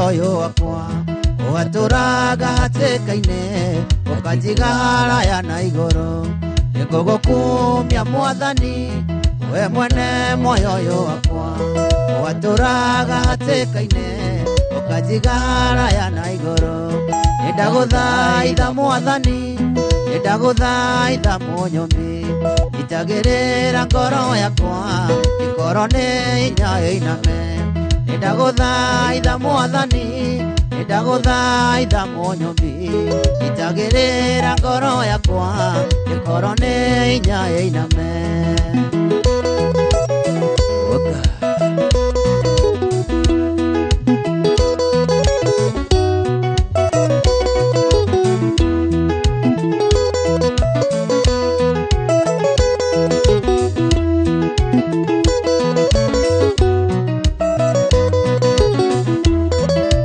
Muoyo ũyũ wakwa ũgatũraga hatĩka-inĩ ũkanjiga haraya na igũrũ nĩngũgũkumia mwathani we mwene muoyo ũyũ wakwa ũgatũraga hatĩka-inĩ ũkanjiga haraya na igũrũ nĩndagũthaitha mwathani nĩndagũthaitha mũnyũmi itagĩrĩra ngoro yakwa ikorwo nĩ inya ĩiname nĩndagũthaitha mwathani nĩndagũthaitha mũnyũmbi itagĩrĩra ngoro yakwa ĩkorwo nĩ inya ĩiname. Oka.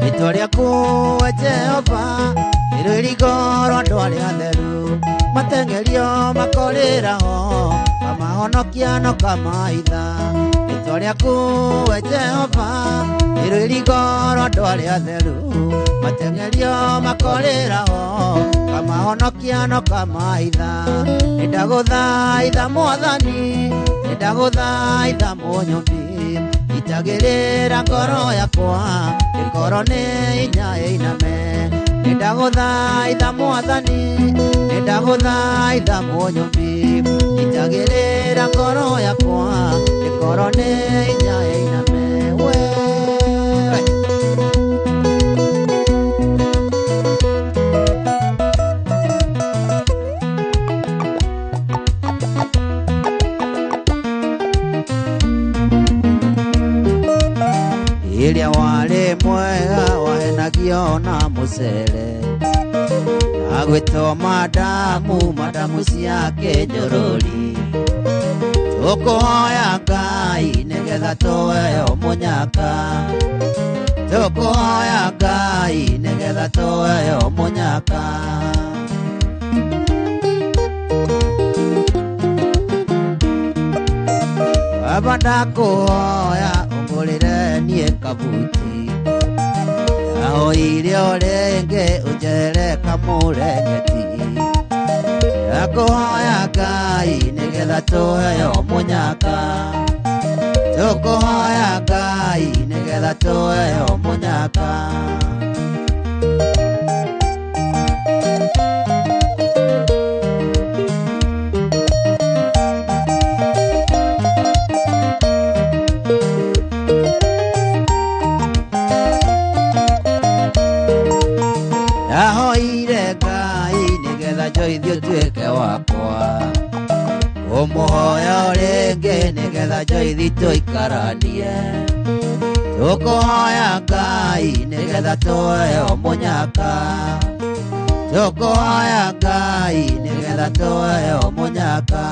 Rĩtwa rĩaku we Jehova nĩrĩrigoro andũ arĩa atheru mateng'erio makorĩra ho kamahonokia no kamaitha. Rĩtwa rĩaku we Jehova nĩrĩrigoro andũ arĩa atheru mateng'erio makorĩra ho kamahonokia no kamaitha. Nĩndagũthaitha mwathani nĩndagũthaitha mũnyũmbi itagĩrĩra ngoro yakwa ĩkorwo nĩ inya ĩiname nĩndagũthaitha mwathani nĩndagũthaitha mũnyũmbi itagĩrĩra ngoro yakwa ĩkorwo nĩ inya ĩiname we. Ĩrĩa warĩ mwega wahenagio na mũcere na gwĩtwo madamu madamu ciake njorori tũkũhoya Ngai nĩgetha tũheo mũnyaka tũkũhoya Ngai nĩgetha tũheo mũnyaka. Baba ndakũhoya ũngũrĩre niĩ kabuti ndahoire o rĩngĩ ũnjehere kamũrengeti ndakũhoya Ngai nĩgetha tũheo mũnyaka tũkũhoya Ngai nĩgetha tũheo mũnyaka. Ndahoire Ngai nĩgetha njoithio nduĩke wakwa kũmũhoya o rĩngĩ nĩgetha njoithi tũikaranie tũkũhoya Ngai nĩgetha tũheo mũnyaka tũkũhoya Ngai nĩgetha tũheo mũnyaka.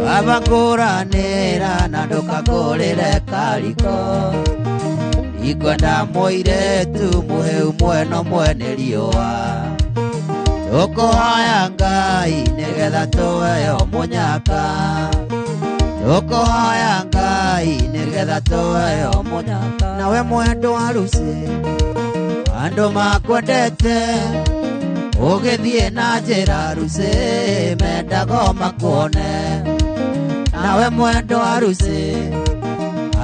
Baba ngũranĩra na ndũkangũrĩre kariko ikwenda mũirĩtu mũhĩu mweno mwene riũa tũkũhoya Ngai nĩgetha tũheo mũnyaka tũkũhoya Ngai nĩgetha tũheo mũnyaka. Nawe mwendwa arusi andũ makwendete ũgĩthiĩ na njĩra arusi mendago makuone nawe mwendwa arusi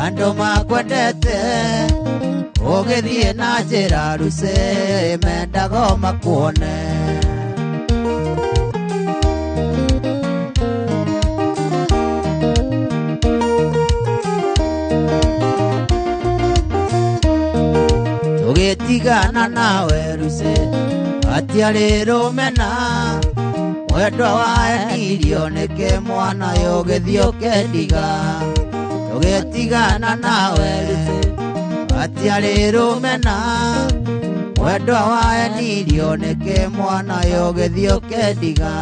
andũ makwendete ũgĩthiĩ na njĩra arusi mendago makuone. Tũgĩtigana nawe rusi hatiarĩ rũmena mwendwa wa Emilio nĩkĩ mwana ũgĩthiĩ ũkĩndiga tũgĩtigana nawe rusi hatiarĩ rũmena mwendwa wa Emilio nĩkĩ mwana ũgĩthiĩ ũkĩndiga.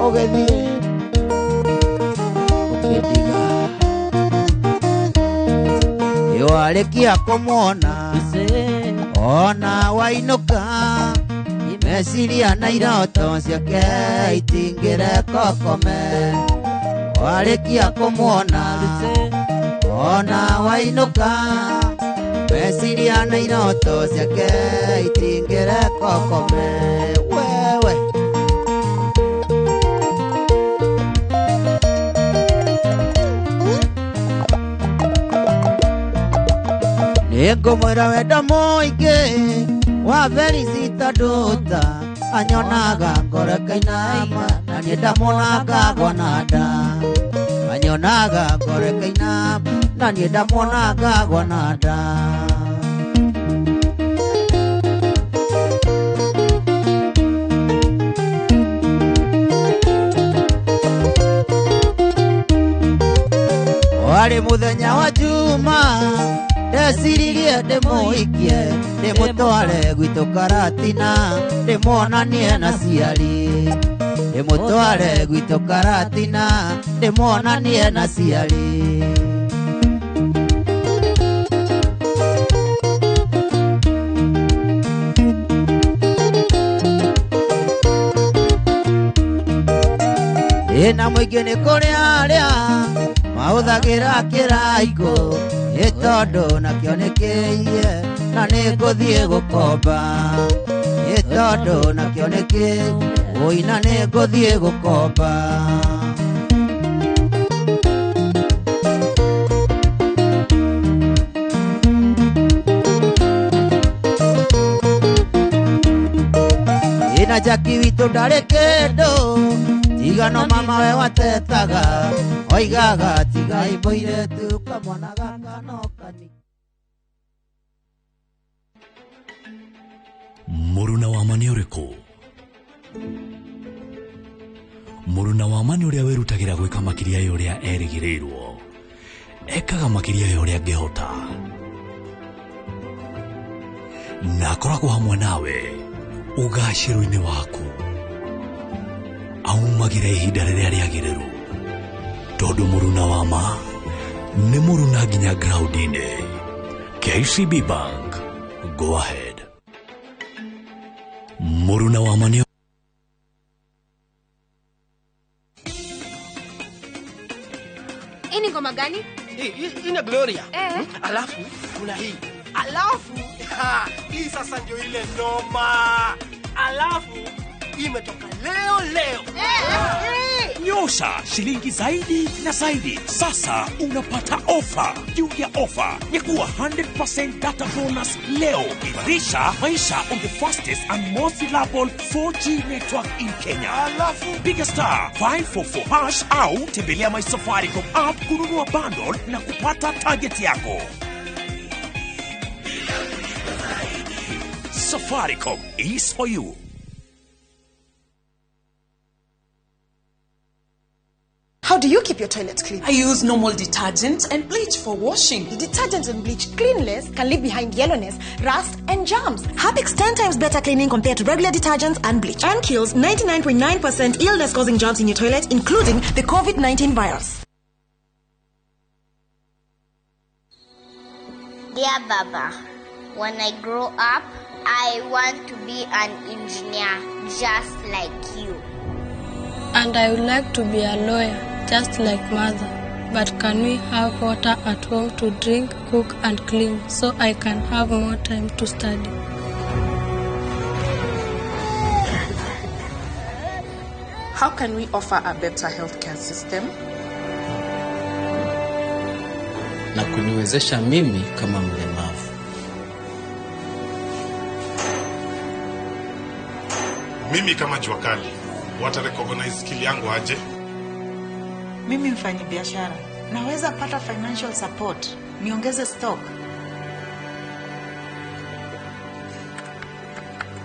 Ũgĩthiĩ ũkĩndiga warĩkia kũmuona ona wainũka Meciria na iroto ciake itingĩreka ũkome. Warĩkia kũmuona ona wainũka, meciria na iroto ciake itingĩreka ũkome. Wewe nĩngũmwĩra wendo mũingĩ wa Felicita Nduta, anyonaga ngoro ĩkainama na niĩ ndamuonaga ngona nda. Anyonaga ngoro ĩkainama na niĩ ndamuonaga ngona nda. Warĩ mũthenya wa Juma, ndeciririe ndĩmũhikie, ndĩmũtware gwitũ Karatina, ndĩmuonanie na ciari. Ndĩmũtware gwitũ Karatina, ndĩmuonanie na ciari. Ĩna mũingĩ nĩ kũrĩ arĩa mahũthagĩra kĩraikũ, nĩ tondũ nakĩo nĩ kĩiye na nĩ ngũthiĩ gũkomba. Nĩ tondũ nakĩo nĩ kĩiye oi na nĩ ngũthiĩ gũkomba. Ĩna Jackie witũ ndarĩ kĩndũ, tiga no mama we watetaga, oigaga tiga mũirĩtu kamwana gaka no kani. Mũruna wa ma nĩ ũrĩkũ? Mũruna wa ma nĩ ũrĩa wĩrutagĩra gwĩka makĩria ya ũrĩa erĩgĩrĩirwo, ekaga makĩria ya ũrĩa angĩhota, na akoragwo hamwe nawe ũgacĩru-inĩ waku. Aumagĩra ihinda rĩrĩa rĩagĩrĩru, tondũ mũruna wa ma nĩ mũruna nginya ground-inĩ. KCB Bank, go ahead. Mũruna wa ma nĩ. Hii ni ngoma gani? Hii ni Gloria. Alafu kuna hii. Alafu hii sasa ndio ile noma. Alafu imetoka leo leo. Nyosha shilingi zaidi na zaidi. Sasa unapata ofa juu ya ofa ya kuwa 100% data bonus leo. Imarisha maisha on the fastest and most reliable 4G network in Kenya. Alafu piga star 544 hash au tembelea My Safaricom app kununua bundle na kupata target yako. Safaricom is for you. How do you keep your toilet clean? I use normal detergent and bleach for washing. The detergent and bleach cleanless can leave behind yellowness, rust, and germs. Harpic's 10 times better cleaning compared to regular detergents and bleach, and kills 99.9% illness-causing germs in your toilet, including the COVID-19 virus. Dear Baba, when I grow up, I want to be an engineer just like you. And I would like to be a lawyer, just like mother. But can we have water at home to drink, cook and clean so I can have more time to study? How can we offer a better healthcare system? Na kuniwezesha mimi kama mlemavu. Mimi kama jua kali, wata recognize skill yangu aje? Mimi mfanyi biashara, naweza pata financial support, niongeze stock.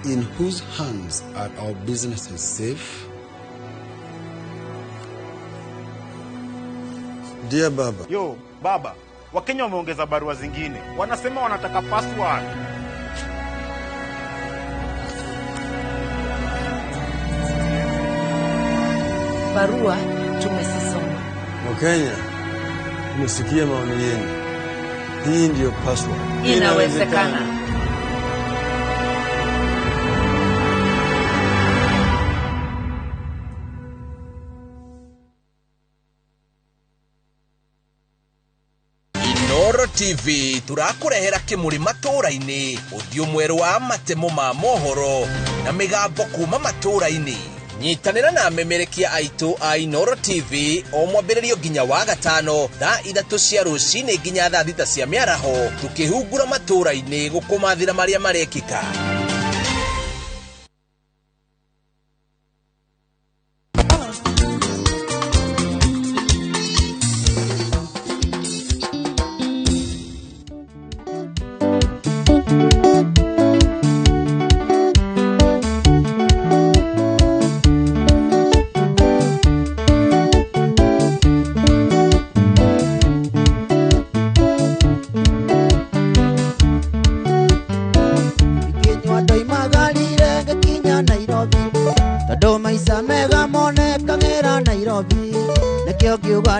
In whose hands are our businesses safe? Dear Baba. Yo, Baba, Wakenya wameongeza barua zingine. Wanasema wanataka password. Barua tumesisoma. Wakenya, tumesikia maoni yenu. Hii ndiyo password. Inawezekana. Inoro TV tũrakũrehera kĩmũrĩ matũũra-inĩ, ũthiũ mwerũ wa matemo ma mohoro na mĩgambo kuma matũũra-inĩ. Nyitanĩra na amemerekia aitũ a Inoro TV o mwambĩrĩrio nginya wa gatano thaa 3 cia rũcinĩ nginya thaa 6 cia mĩaraho, tũkĩhungura matũũra-inĩ gũkũmathĩra marĩa marekĩka.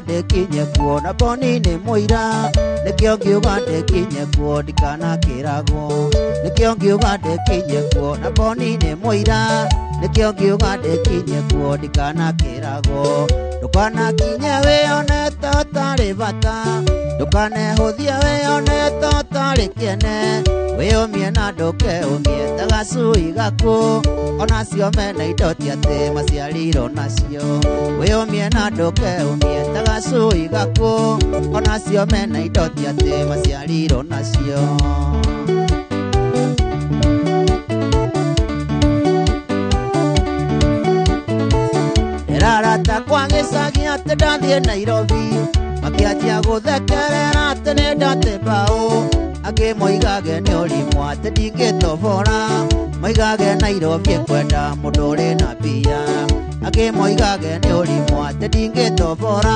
Ndekinye kuona boni nĩ mũira, nĩkĩo ngiuga ndekinye kuo ndikanakĩragwo, nĩkĩo ngiuga ndekinye kuona boni nĩ mũira, nĩkĩo ngiuga ndekinye kuo ndikanakĩragwo. Ndũkanakinye wĩone ta ũtarĩ bata, ndũkanehũthie wĩone ta ũtarĩ kĩene, wĩũmie na ndũkeũmie ta gacui gaku, onacio mena indo ti atĩ maciarirwo nacio. Wĩũmie na ndũkeũmie ta gacui gaku, onacio mena indo ti atĩ maciarirwo nacio. Ndĩrarata kwa gĩcagi atĩ ndathiĩ Nairobi, makĩanjia gũthekerera atĩ nĩ ndate mbaũ, angĩ moigage nĩ ũrimũ atĩ ndingĩtobora, moigage Nairobi ĩkwenda mũndũ ũrĩ na mbia, angĩ moigage nĩ ũrimũ atĩ ndingĩtobora,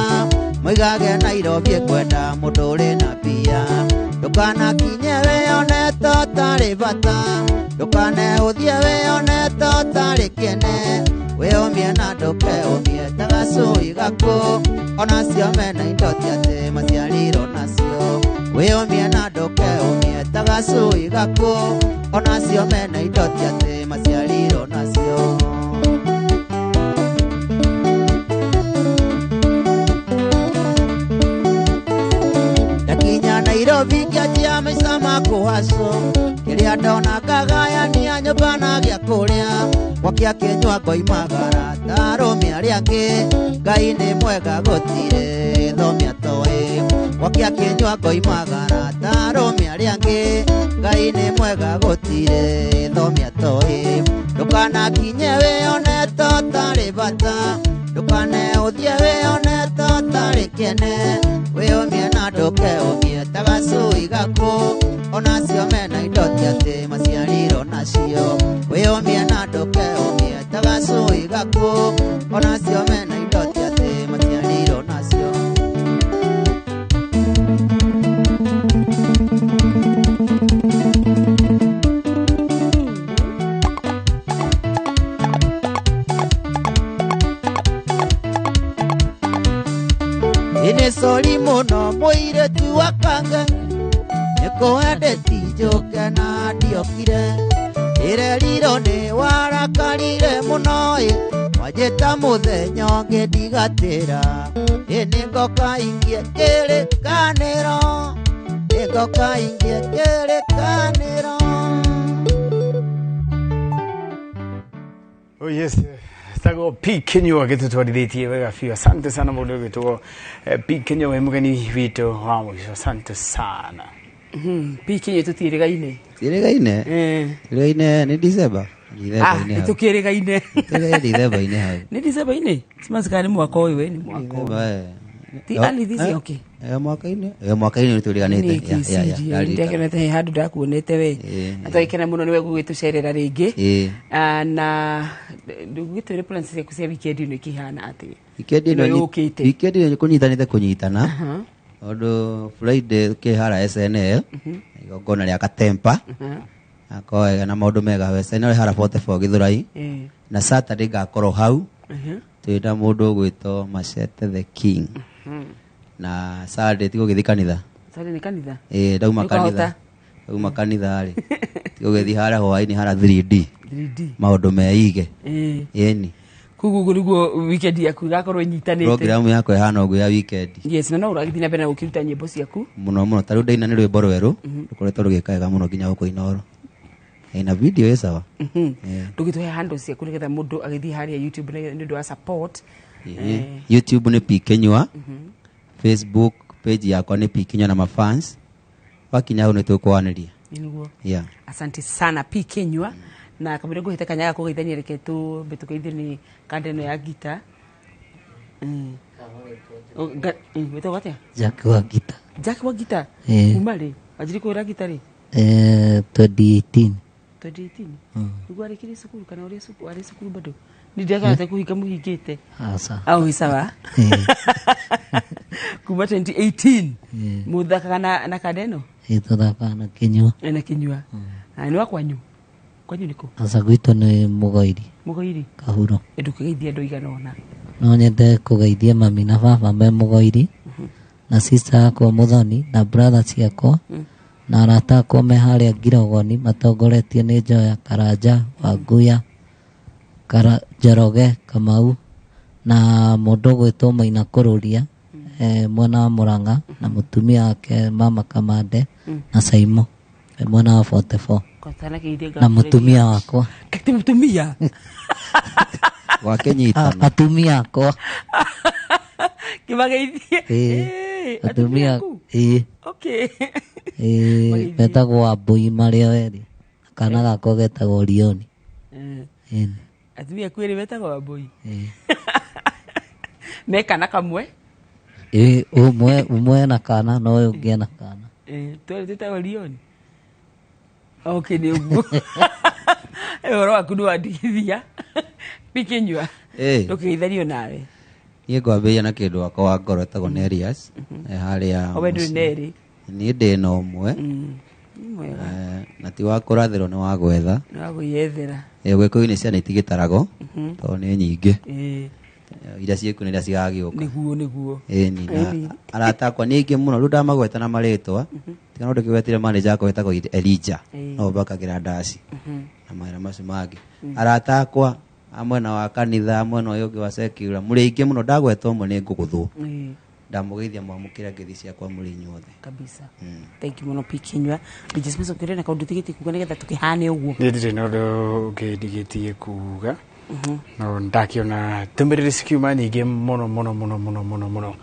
moigage Nairobi ĩkwenda mũndũ ũrĩ na mbia. Ndũkanakinye wĩone ta ũtarĩ bata, ndũkanehũthie wĩone ta ũtarĩ kĩene, wĩũmie na ndũkeũmie ta gacui gaku, onacio mena indo ti atĩ maciarirwo nacio. Wĩũmie na ndũkeũmie ta gacui gaku, onacio mena indo ti atĩ maciarirwo nacio. Ndakinya Nairobi ngĩanjia maica ma kũhacwo, kĩrĩa ndona ngagayania nyũmba na gĩa kũrĩa, gwakĩa kĩnyua ngoimagara ta arũme arĩa angĩ, Ngai nĩ mwega gũtirĩ thomia toĩ. Gwakĩa kĩnyua ngoimagara ta arũme arĩa angĩ, Ngai nĩ mwega gũtirĩ thomia toĩ. Ndũkanakinye wĩone ta ũtarĩ bata, ndũkanehũthie wĩone ta ũtarĩ kĩene, wĩũmie na ndũkeũmie ta gacui gaku, onacio mena indo ti atĩ maciarirwo nacio. Wĩũmie na ndũkeũmie ta gacui gaku, onacio mena indo ti atĩ maciarirwo nacio. Ĩnĩ sori mũno mũirĩtu wa kanga, nĩkũendeti njũke na ndiokire, ndĩrerirwo nĩ warakarire mũno ĩ, wanjĩta mũthenya ũngĩ ndigatĩra, ĩ nĩngoka ingie kĩrĩkanĩro, nĩngoka ingie kĩrĩkanĩro. Oh yes, tagwo P Kinyua agĩtũtwarithĩtie wega biũ. Asante sana mũndũ ũgĩtwo P Kinyua wĩ mũgeni witũ wa mũico. Asante sana. P Kinyua tũtiĩrĩgaine. Tiĩrĩgaine? Tiĩrĩgaine nĩ December. Tũkĩrĩgaine. December-inĩ hau. Nĩ December-inĩ? Simanzi nĩ mwaka ũyũ we, nĩ mwaka ũyũ. Ti early this year, okay. Mwaka-inĩ? Mwaka-inĩ nĩ twĩrĩganĩte. Ndekenete he handũ ndakuonete we. Na twagĩkena mũno nĩwe gũgĩtũcerera rĩngĩ. Na ndũgĩtwĩre plans ciaku cia weekend ĩno ikĩhana atĩa? Weekend ĩno yũkĩte. Weekend ĩno kũnyitanĩte kũnyitana. Tondũ Friday kĩhara SNL, igongona rĩa Katempa. Akoega na maũndũ mega SNL hara 44 Githurai. Na Saturday ngakorwo hau. Twĩna mũndũ ũgwĩtwo Machete the King. Na Saturday tigũgĩthiĩ kanitha. Saturday nĩ kanitha? Ĩĩ ndauma kanitha. Ndauma kanitha rĩ. Tigũgĩthiĩ harĩa hwaĩ-inĩ hara 3D. 3D. Maũndũ meige. Ĩni. Ku Koguo ũguo nĩguo weekend yaku ĩgakorwo ĩnyitanĩte. Programu yakwa ĩhana ũguo ya weekend. Yes, na no ũragĩthiĩ na mbere na gũkĩruta nyĩmbo ciaku. Mũno mũno ta rĩu ndaina nĩ rwĩmbo rwerũ rũkoretwo rũgĩka wega mũno nginya gũkũ Inooro. Ĩna video ĩ sawa. Ndũgĩtũhe handle ciaku nĩgetha mũndũ agĩthiĩ harĩa YouTube nĩ ũndũ wa support. YouTube nĩ P Kinyua. Facebook page yakwa nĩ P Kinyua na mafans. Wakinya hau nĩ tũkwanĩria. Nĩguo. Yeah. Asante sana P Kinyua. Na kamũira ngũhĩte kanya ga kũgeithania reke tũmbe tũgeithie nĩ kanda ĩno ya ngita. Wĩtagwo atĩa? Jack wa Gita. Jack wa Gita? Kuma rĩ? Wanjirie kũhũra ngita rĩ? 2018. 2018? Nĩguo warĩkirie cukuru kana ũrĩ cukuru, warĩ cukuru bado? Nĩ ndiagaga kũhinga mũhingĩte. Aca. Au sawa. Kuma 2018. Mũthakaga na kanda ĩno? Ĩĩ tũthakaga na Kinyua. Na Kinyua. Nĩ wa kwanyu? Kwanyu nĩkũ? Aca gwitũ nĩ Mũgoiri. Mũgoiri? Kahuro. Ndũkĩgeithie andũ igana ũna. No nyende kũgeithia mami na baba me Mũgoiri. Na sister yakwa Mũthoni na brother ciakwa na arata akwa me harĩa Ngirogoni matongoretio nĩ Njoya, Karanja, Wanguya, Njoroge, Kamau na mũndũ ũgwĩtwo Maina Kũrũria mwena wa Mũrang'a na mũtumia wake Mama Kamande na Saimo mwena wa 44 na mũtumia wakwa. Kati mũtumia? Gwake nyitana. Atumia akwa. Kĩmageithie. Atumia. Okay. Metagwo Wambui marĩ o erĩ. Kana gakwa getagwo Rioni. Atumia aku erĩ metagwo Wambui? Me kana kamwe? Ũmwe ena kana na ũyũ ũngĩ ena kana. Twerĩ twĩtagwo Rioni? Okay, nĩ ũguo. Ũhoro waku nĩ wandigithia. P Kinyua. Ndũkĩgeithanio nawe. Niĩ ngwambĩrĩria na kĩndũ wakwa wa ngoro etagwo Nerias. Harĩa. O we ndũrĩ nerĩ? Niĩ ndĩ na ũmwe. Na ti wa kũrathĩrwo nĩ wa gwetha. Nĩ wa gwĩyethera. Gĩkũyũ-inĩ ciana itigĩtaragwo tondũ nĩ nyingĩ. Iria ciĩkuo nĩ iria cigagĩũka. Nĩguo nĩguo. Ĩni na arata akwa nĩ aingĩ mũno rĩu ndamagweta na marĩtwa. Tiga no ndũkĩgwetire manager akwa wĩtagwo Elijah. No mbakagĩra ndaci. Na mawĩra macio mangĩ. Arata akwa a mwena wa kanitha, mwena ũyũ ũngĩ wa secular, mũrĩ aingĩ mũno ndagweta ũmwe nĩ ngũgũthwo. Ndamũgeithia mwamũkĩra ngeithi ciakwa mũrĩ inyuothe. Kabisa. Thank you mũno P Kinyua. DJ Spencer ũkĩrĩ na kaũndũ ũtigĩtie kuga nĩgetha tũkĩhane ũguo? Niĩ ndirĩ na ũndũ ũngĩ ndigĩtie kuga. No ndakĩona ndũmĩrĩri cikiuma nyingĩ mũno mũno mũno mũno mũno mũno.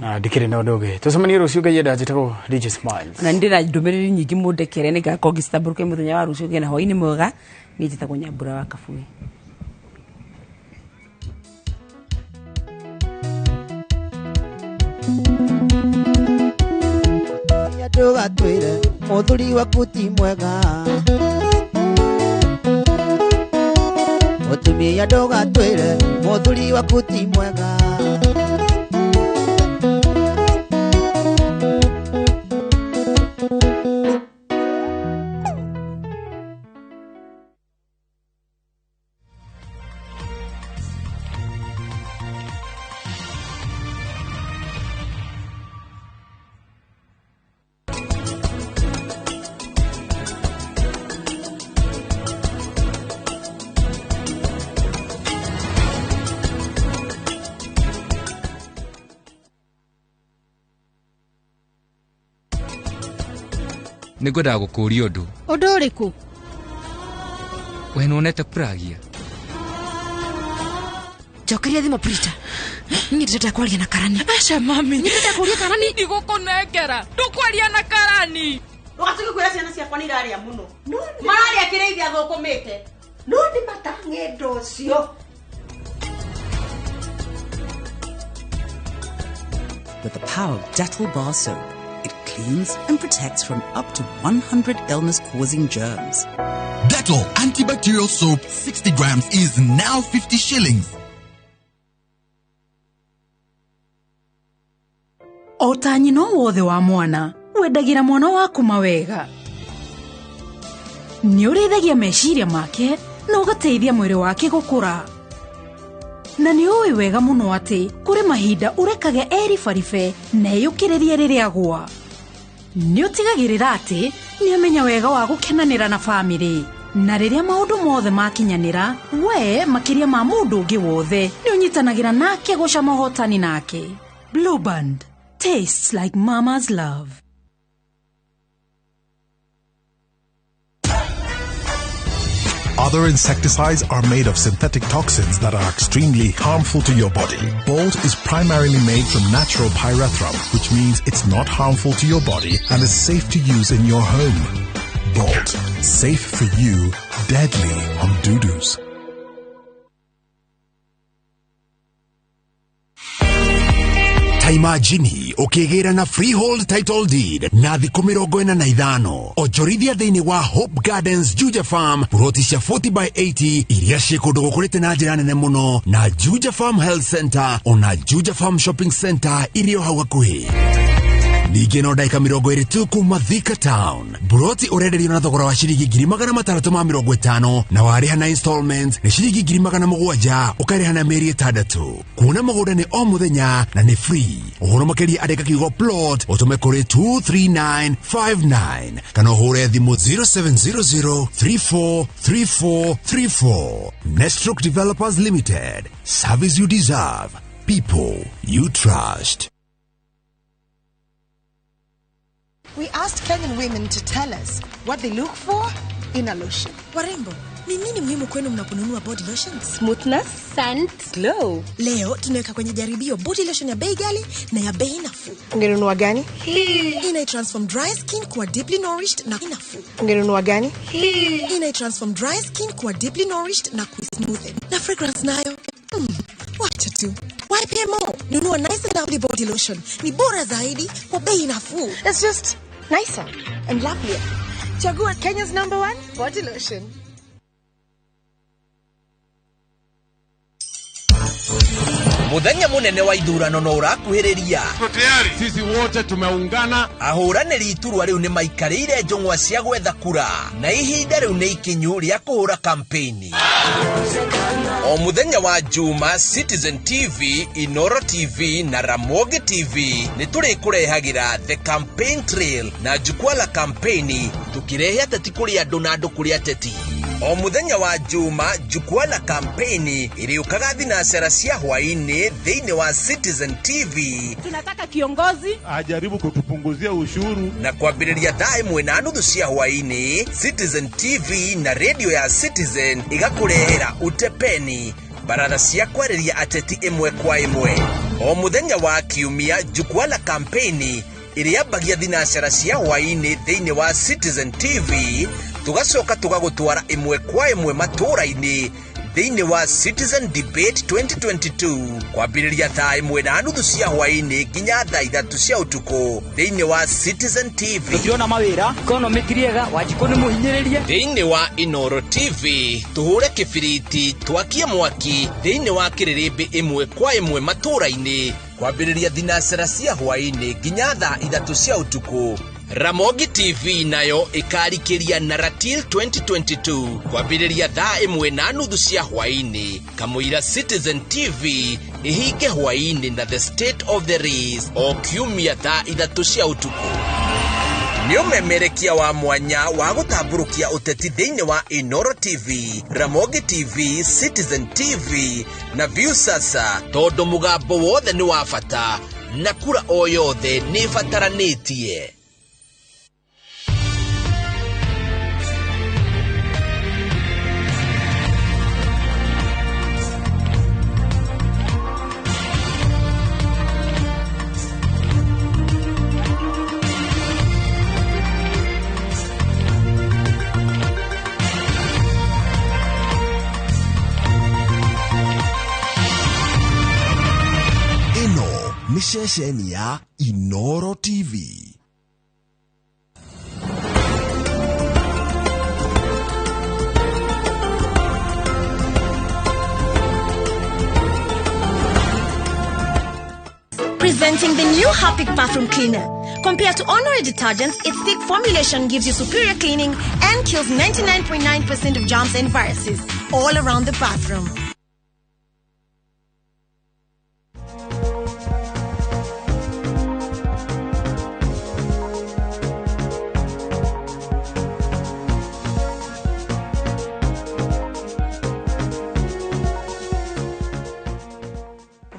Na ndikĩrĩ na ũndũ ũngĩ. Tũcemanie rũciũ Ngai enda njĩtagwo DJ Smiles. Na ndĩ na ndũmĩrĩri nyingĩ mũndekere nĩngakorwo ngĩcitambũrũkia mũthenya wa rũciũ ngĩe na hwaĩ-inĩ mwega. Niĩ njĩtagwo Nyambura wa Kabui. Ndũgatwĩre mũthuri waku ti mwega. Mũtumia ndũgatwĩre mũthuri waku ti mwega. Nĩngwendaga gũkũũria ũndũ. Ũndũ ũrĩkũ? We nĩwonete Puragia? Njokeria thimũ Prita. Niĩ ndĩrenda kwaria na Karani. Aca mami. Niĩ ndĩrenda kũria Karani. Ndigũkũnengera. Ndũkwaria na Karani. Ndũgatuĩke kwĩra ciana ciakwa nĩ irarĩa mũno. Mararĩa kĩrĩa ithe athũkũmĩte. No nĩ matang'endo ũcio. With the power of Dettol bar soap, it cleans and protects from up to 100 illness-causing germs. Dettol antibacterial soap 60 grams is now 50 shillings. O ta nyina wothe wa mwana, wendagira mwana waku mawega. Nĩ ũrĩithagia meciria make na ũgateithia mwĩrĩ wake gũkũra. Na nĩ ũĩ wega mũno atĩ kũrĩ mahinda ũrekage eribaribe na eyũkĩrĩrie rĩrĩa agwa. Nĩ ũtigagĩrĩra atĩ nĩ amenya wega wa gũkenanĩra na bamĩrĩ. Na rĩrĩa maũndũ mothe makinyanĩra, we makĩria ma mũndũ ũngĩ wothe nĩ ũnyitanagĩra nake gũcama ũhotani nake. Blue Band tastes like mama's love. Other insecticides are made of synthetic toxins that are extremely harmful to your body. Bolt is primarily made from natural pyrethrum, which means it's not harmful to your body and is safe to use in your home. Bolt, safe for you, deadly on doo-doos. Ta imagine ukigĩra na freehold title deed na thikũ 45 onjorithia thĩinĩ wa Hope Gardens Juja Farm ploti cia 40 by 80 iria ciĩ kũndũ gũkũrĩte na njĩra nene mũno na Juja Farm Health Center ona Juja Farm Shopping Center irio hau hakuhĩ. Ningĩ no ndagĩka 20 tu kuma Thika Town. Buroti ũrenderio na thogora wa ciringi 650 na warĩha na installment nĩ ciringi 700 ũkarĩha na mĩeri 6. Kuona mũgũnda nĩ o mũthenya na nĩ free. Ũhoro makĩria andĩka kiugo plot ũtũme kũrĩ 23959 kana ũhũre thimũ 0700 343434. Nestroke Developers Limited. Service you deserve. People you trust. We asked Kenyan women to tell us what they look for in a lotion. Warembo, ni nini muhimu kwenu mnaponunua body lotion? Smoothness, scent, glow. Leo tunaweka kwenye jaribio body lotion ya bei ghali na ya bei nafuu. Ungenunua gani? Hii. Ina transform dry skin kuwa deeply nourished na nafuu. Ungenunua gani? Hii. Ina transform dry skin kuwa deeply nourished na kusmoothen. Na fragrance nayo. Wacha tu. YPMO, nunua nice and lovely body lotion. Ni bora zaidi kwa bei nafuu. It's just nicer and lovelier. Chagua Kenya's #1 body lotion. Muthenya munene wa ithurano no urakuhiriria. Tayari sisi wote tumeungana. Ahũranĩri iturwa rĩu nĩ maikarĩire njũng'wa cia gwetha kura na ihinda rĩu nĩ ikinyu rĩa kũhũra kampeni. O muthenya wa Juma, Citizen TV, Inoro TV na Ramogi TV nĩ tũrĩkũrehagĩra The Campaign Trail na jukwaa la kampeni, tukirehe ateti kũrĩ andũ na andũ kũrĩ ateti. O muthenya wa Juma, jukwaa la kampeni ĩrĩũkaga thinacara cia hwaĩ-inĩ thĩinĩ wa Citizen TV. Tunataka kiongozi ajaribu kutupunguzia ushuru. Na kwambĩrĩria thaa 1:30 cia hwaĩ-inĩ, Citizen TV na radio ya Citizen igakũrehera utepeni, baratha cia kwarĩria ateti ĩmwe kwa ĩmwe. O muthenya wa Kiumia, jukwaa la kampeni ĩrĩambagia thinacara cia hwaĩ-inĩ thĩinĩ wa Citizen TV, tugacoka tugagũtwara ĩmwe kwa ĩmwe matũũra-inĩ thĩinĩ wa Citizen Debate 2022 kwambĩrĩria thaa 1:30 cia hwaĩ-inĩ nginya thaa 3 cia ũtukũ thĩinĩ wa Citizen TV. Tũtirona mawĩra, economy ti rĩega, Wanjikũ nĩ mũhinyĩrĩrie. Thĩinĩ wa Inoro TV tũhũre kĩbiriti, twakie mwaki thĩinĩ wa kĩrĩrĩmbĩ ĩmwe kwa ĩmwe matũũra-inĩ kwambĩrĩria thinacara cia hwaĩ-inĩ nginya thaa 3 cia ũtukũ. Ramogi TV nayo ĩkarikĩria na Ratil 2022 kwambĩrĩria thaa 1:30 cia hwaĩ-inĩ. Kamũira Citizen TV ĩhinge hwaĩ-inĩ na The State of the Race o kiumia thaa 3 cia ũtukũ. Nĩ ũmemerekia wa mwanya wa gũtambũrũkia ũteti thĩinĩ wa Inoro TV, Ramogi TV, Citizen TV na Viusasa, tondũ mũgambo wothe nĩ wa bata na kura o yothe nĩ ĩbataranĩtie. Nĩ ceceni ya Inoro TV. Presenting the new Harpic bathroom cleaner. Compared to ordinary detergents, its thick formulation gives you superior cleaning and kills 99.9% of germs and viruses all around the bathroom.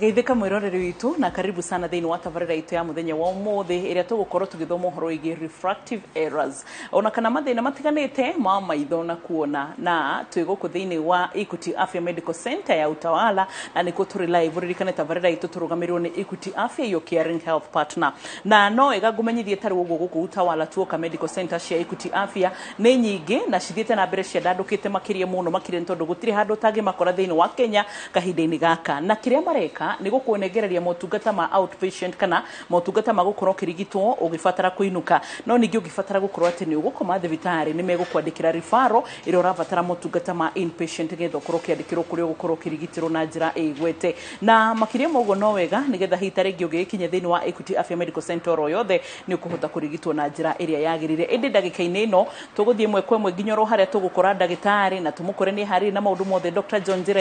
Geithĩka mwĩroreri witũ na karibu sana thĩinĩ wa tabarĩra itũ ya mũthenya wa ũmũthĩ ĩrĩa tũgũkorwo tũgĩthoma ũhoro wĩgiĩ refractive errors ona kana mathĩna matiganĩte ma maitho na kuona, na twĩ gũkũ thĩinĩ wa Equity Afya Medical Center ya Utawala na nĩkuo tũrĩ live. Ũririkane tabarĩra itũ tũrũgamĩrĩirwo nĩ Equity Afya, your caring health partner, na no wega ngũmenyithie tarĩ ũguo gũkũ Utawala tuoka medical center cia Equity Afya nĩ nyingĩ na cithiĩte na mbere ciandandũkĩte makĩria mũno makĩria, nĩ tondũ gũtirĩ handũ ũtangĩmakora thĩinĩ wa Kenya kahinda-inĩ gaka. Na kĩrĩa mareka nĩ gũkũnengereria motungata ma outpatient kana motungata ma gũkorwo ũkĩrigitwo ũgĩbatara kũinũka, no ningĩ ũngĩbatara gũkorwo atĩ nĩ ũgũkoma thibitarĩ nĩ megũkwandĩkĩra referral ĩrĩa ũrabatara motungata ma inpatient nĩgetha ũkorwo ũkĩandĩkĩrwo kũrĩa ũgũkorwo ũkĩrigitĩrwo na njĩra ĩgwete. Na makĩria ma ũguo no wega nĩgetha hihi ta rĩngĩ ũgĩgĩkinya thĩinĩ wa Equity Afya Medical Center oro yothe nĩ ũkũhota kũrigitwo na njĩra ĩrĩa yagĩrĩire. Ĩndĩ ndagĩka-inĩ ĩno tũgũthiĩ ĩmwe kwa ĩmwe nginya oro harĩa tũgũkora ndagĩtarĩ na tũmũkore nĩ harĩ na maũndũ mothe. Dr. John Njĩra.